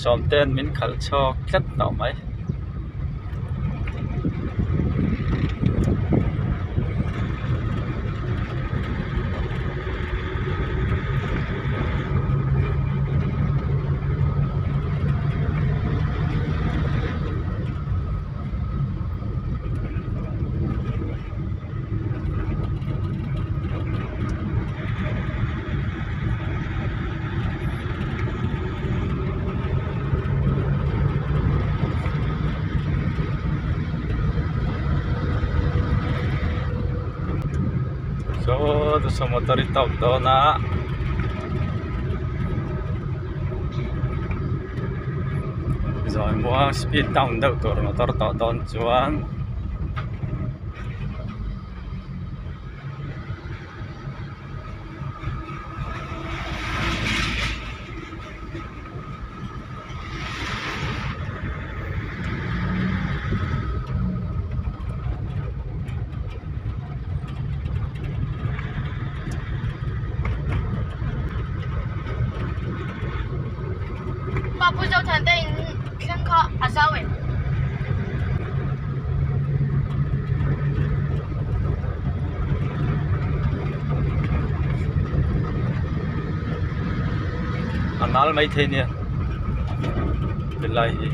Sawmte'n min khalh chhawk tlat tawh mai. Saw motor hi tawk dawn a zawi muang speed down deuh tur motor tawh dawn chuan. Pa pu Zothan te in thleng kha a zau em? A nal mai thei nia helai hi.